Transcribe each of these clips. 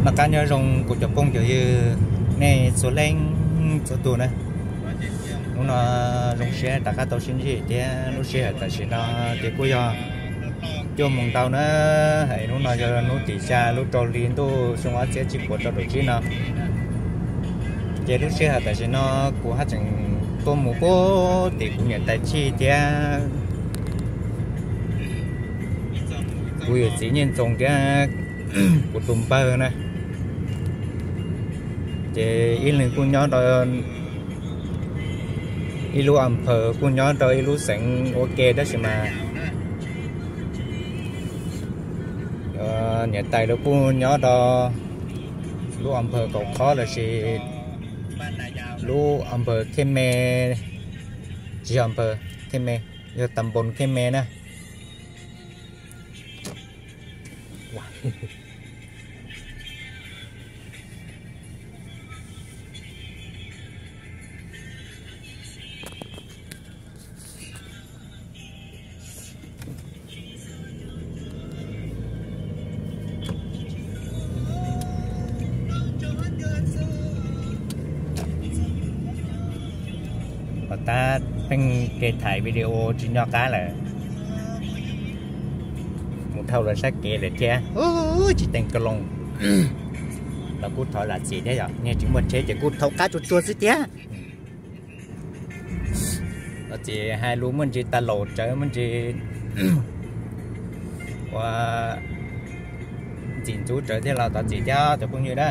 Noj qab nyob zoo kuv cov phooj cov ywg nej txhua leej txhua tus na. Hnub no zoo siab rov qab tau sib ntsib thiab. Lub sij hawm tam sim no ces kuj yog cuaj moos ntau na, es hnub no yog hnub tim xya lub rau hli ntuj xyoo ob txhiab tsib puas rau caum tsib no. Ces lub sij hawm tam sim no kuv haj tseem tuaj mus puag tim kuv niam tais Txhij thiab kuv yawm txiv Nyiaj Ntxoo thiab kuv tus npawg na. Ces ib leeg kuj nyob rau ib lub a phaws, kuj nyob rau ib lub xeev ua ke tab sis mas niam tais lawv kuj nyob rau lub a phaws Kaum Khob lossis lub a phaws Khej Me, tsis yog a phaws Khej Me, yog tam npoos Khej Me na. Pom tab pheej ke tham video tsis nco qab lawm, mus dhau lawv sab kev lawm thiab. Tsis teem ka loos, los kuj thov zam txim thiab yom, niag tsis muaj tsheb ces kuj thaum qab tsuag tsuag xwb thiab. Los txim hais lus muaj ntsis tas laus tsawv muaj ntsis ua ntxim ntxub tsawv thiab los thov txim thiab cov phooj ywg na.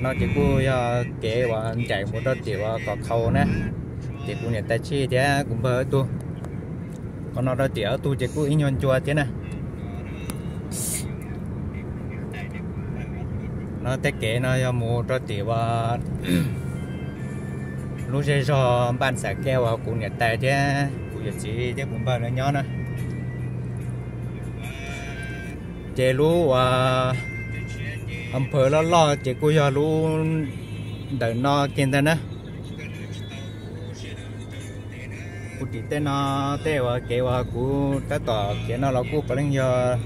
No ces kuj yog kev uas ncaim mus rau tim uas Kom Khau na, tim kuv niam tais Txhij thiab kuv npawg ob tug. Qhov no rau tim ob tug ces kuj ib nyuag ncua thiab na. No tej kev no yog mus rau tim uas lub zej zog Npaj Xav Kej uas kuv niam tais thiab kuv yawm txiv thiab kuv npawg lawv nyob na. Ces lub uas a phaws loj loj ces kuj yog lub ntawm no kiag ntag na. Kuv tim tej no, tej uas kev uas kuv tab tom khiav no los kuj puav leej yog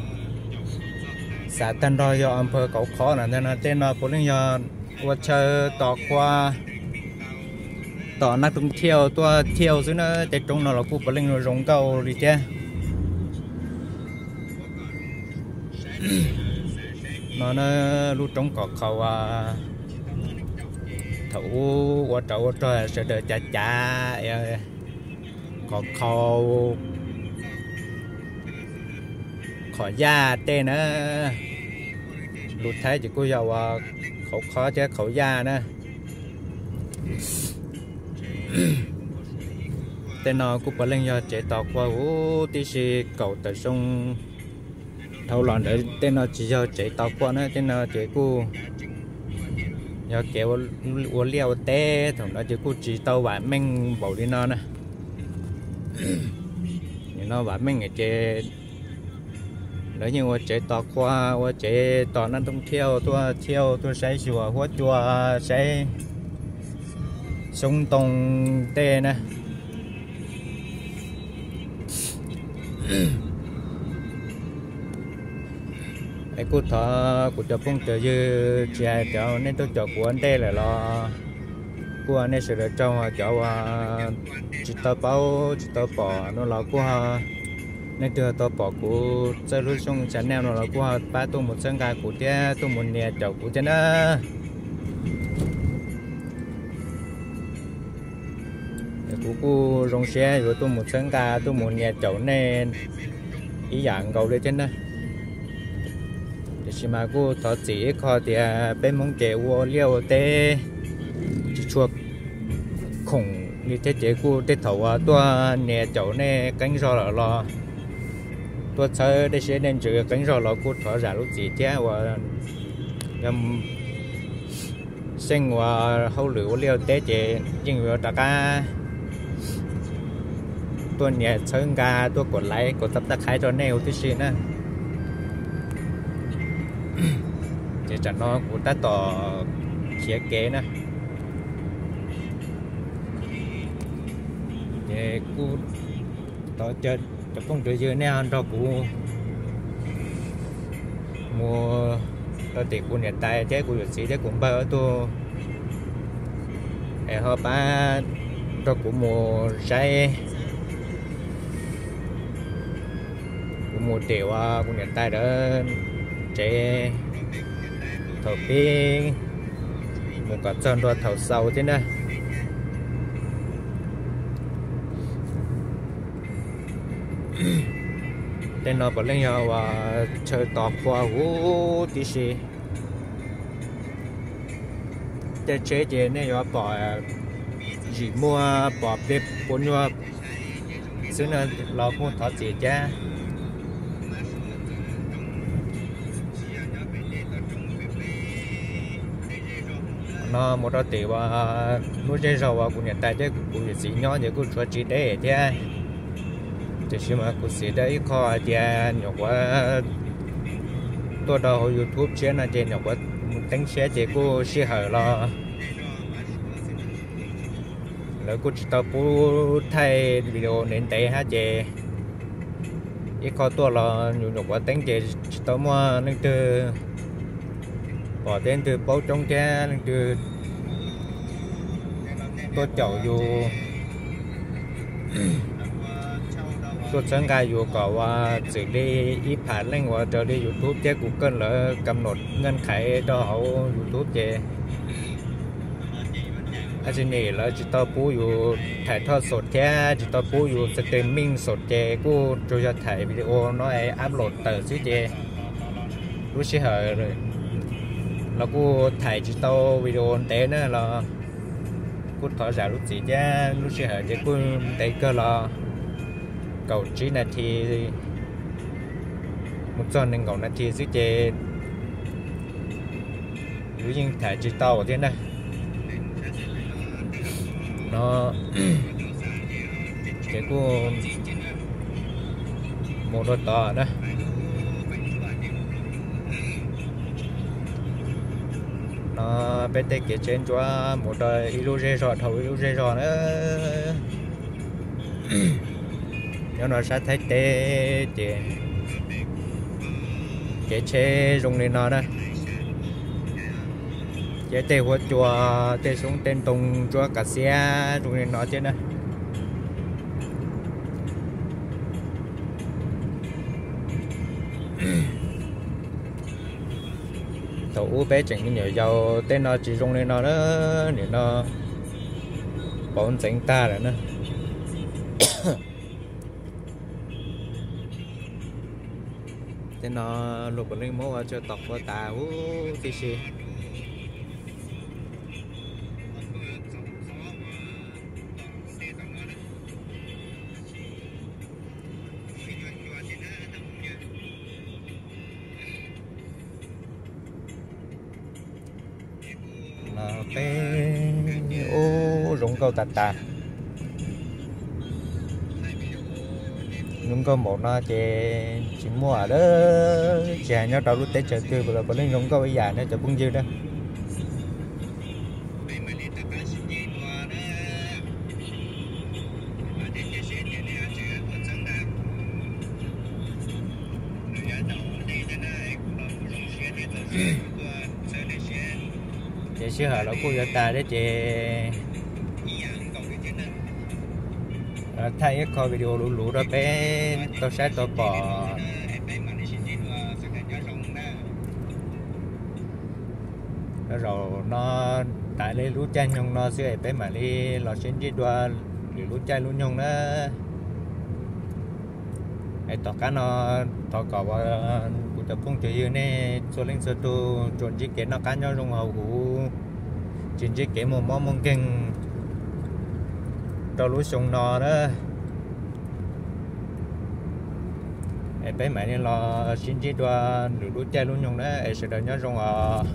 xav tag nrho yog a phaws Kauv Qhov no ntag no, tej no puav leej yog ua chaw tos qhua, tos nab tooj thiaj tuaj thiaj xwb na. Tej roob no los kuj puav leej zoo nkauj li thiab. No na, lub roob Kom Khau, thaum ub ua rau ua rog sawv daws cav cav Kom Khau, Qhov Yaj tej na, lus Thaib ces kuj yog uas Qhov Qhov thiab Qhov Yaj na. Tej no kuj puav leej yog tsev tos qhua huv tib si. Kaum tawm xyoo dhau los ntawd tej no tsis yog tsev tos qhua na, tej no ces kuj yog kev ua liaj ua teb, thaum ntawd ces kuj tsis tau vam meej npaum li no na. Nim no vam meej ces lawv yeej ua tsev tos qhua, ua tsev tos nab tooj thiaj tuaj thiaj tuaj saib xyuas huab cua, saib xyoob ntoo tej na. Es kuj thov kuv cov phooj cov ywg, tsis hais cov nej tuaj caum kuv ua ntej lawm los kuj nej sawv daws tsaug, cov uas tsis tau paub tsis tau pom no los kuj, nej twg tau pom kuv Txawj Hlub Xyooj channel no los kuj pab tuaj mus txhawb nqa kuv thiab tuaj mus nias caum kuv thiab na. Kuv kuj zoo siab yuav tuaj mus txhawb nqa tuaj mus nias caum nej ib yam nkaus li thiab na. Tiam sis mas kuj thov txim ib qho tias peb Hmoob ces ua liaj ua teb tsis tshua khoom li thiab ces kuj tej thaum uas tuaj nias caum nej qeeb zog lawm los tuaj txhawb dej siab dej ntsws qeeb zog los kuj thov zam lub txim thiab uas yog xyeej uas hauj lwm ua liaj ua teb ces yeej yuav rov qab tuaj nias txhawb nqa tuaj kom like kom subscribe rau nej huv tib si na. Ces tsam no kuv tab tom khiav kev na. Ces kuj thov caw cov phooj cov ywg nej nrog kuv mus Tim kuv niam tais thiab kuv yawm txiv thiab kuv npawg ob tug es ho pab nrog kuv mus saib, kuv mus tim uas kuv niam tais lawv tsev thaum pib mus kom txog ntua thaum xaus thiab na. Tej no puav leej yog uas chaw tos qhua huv tib si. Tej tsheb ces nej yuav pom zim muaj pom pliag puas nyuag xwb na, los kuj thov txim thiab. No mus rau tim uas lub zej zog uas kuv niam tais thiab kuv yawm txiv nyob ces kuj tshuav tsis deb thiab. Tiam sis mas kuv xav tau ib qho hais tias nyuam qhuav tuaj rau hauv YouTube tshiab no ces nyuam qhuav mus teeb tshiab ces kuj sij hawm los lawv kuj tsis tau pub thaij video ntev ntev hab ces ib qho tuaj los yus nyuam qhuav teeb ces tsis tau muaj leej twg pom thiab leej twg paub coob thiab leej twg tuaj caum yus, tuaj txhawb nqa yus kom uas txwm li ib phav leej uas raws li YouTube thiab Google lawv kam noj nkeej khaiv rau hauv YouTube ces tab sis nim lawv tsis tau pub yus thaij thoj xom thiab tsis tau pub yus streaming xom ces kuj tsuas yog thaij video no es upload tawm xwb ces lub sij hawm los kuj thaij tsis tau video ntev na los kuj thov zam lub txim thiab lub sij hawm ces kuj ntev kawg los kaum tsib nas this mus txog nees nkaum nas this xwb ces yus yeej thaij tsis tau thiab na. No ces kuj mus rau tod na. No peb tej kev tsheb ntsuab mus rau ib lub zej zog dhau ib lub zej zog na. Nyob no sab Thaib teb ces kev tsheb zoo li no na. Ces tej huab cua, tej xyoob tej ntoo ntsuab kav xiab zoo li no thiab na. Thaum ub peb tseem me nyuam yaus tej no tsis zoo li no na, nim no pauv ntxeev tag lawm na. Tej no luag puav leej muab ua chaw tos qhua tas huv tib si. Peb ub zoo nkauj tas tas. Zoo nkauj npaum no ces tsis muaj lawm, tsis hais nyob rau lub teb chaws twg los puav leej zoo nkauj ib yam na cov phooj ywg na. Ces sij hawm los kuj yuav tas thiab ces thaij ib qho video luv luv rau peb tau saib tau pom. Zaum no tas li lub caij nyoog no xwb es peb mam li los sib ntsib dua lwm lub caij lub nyoog na. Es tom qab no thov kom kuv cov phooj cov ywg nej txhua leej txhua tug tsuas ntsib kev noj qab nyob zoo hauv huv, tsis ntsib kev muaj mob muaj nkeeg rau lub xyoo no na. Es peb mam li los sib ntsib dua lwm lub caij lub nyoog na, es sawv daws nyob zoo os.